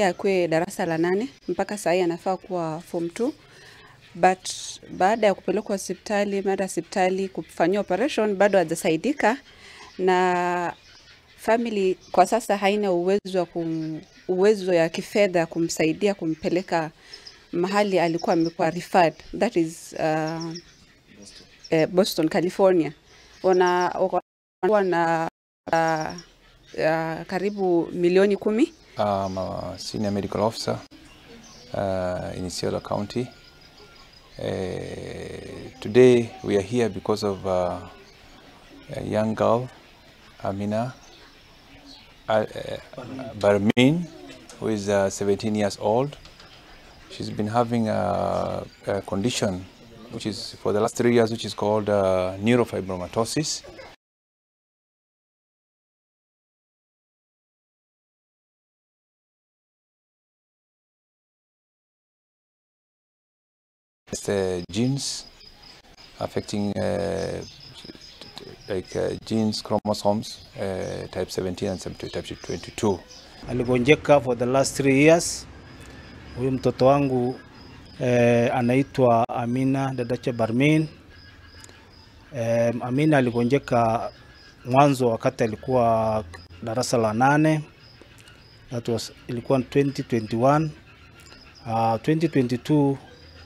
Akwe darasa la 8 mpaka saa anafaa kuwa form 2, but baada ya kupelekwa hospitali, mara hospitali kufanywa operation bado hajasaidika, na family kwa sasa haina uwezo uwezo ya kifedha kumsaidia kumpeleka mahali alikuwa amekuwa referred, that is Boston, California. Wana karibu milioni 10. I'm a senior medical officer in Isiolo County. Today we are here because of a young girl, Amina Barmin, who is 17 years old. She's been having a condition which is for the last 3 years, which is called neurofibromatosis. It's the genes affecting genes, chromosomes, type 17 and type 22. Aligonjeka for the last 3 years. Huyu mtoto wangu anaitwa Amina Dadache Barmin. Amina aligonjeka mwanzo wakati alikuwa darasa la 8. That was ilikuwa 2021. 2022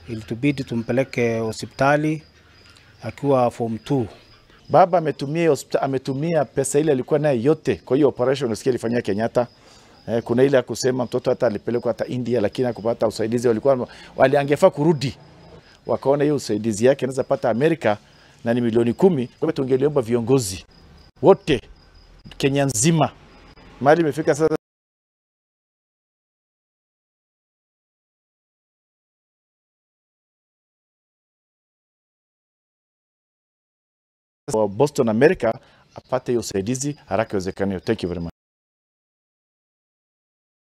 ilitubidi tumpeleke hospitali akiwa form 2. Baba ametumia pesa ile alikuwa nayo yote kwa hiyo operation usikie ilifanyia Kenyatta. Kuna ile ya kusema mtoto hata alipelekwa hata India lakini hakupata usaidizi, walikuwa waliangefaa kurudi. Wakaona hiyo usaidizi yake anaweza pata Amerika na ni milioni 10. Kwa hivyo tungeliomba viongozi wote Kenya nzima, mali imefika sasa wa Boston, America, apate hiyo usaidizi haraka iwezekanavyo. Thank you very much.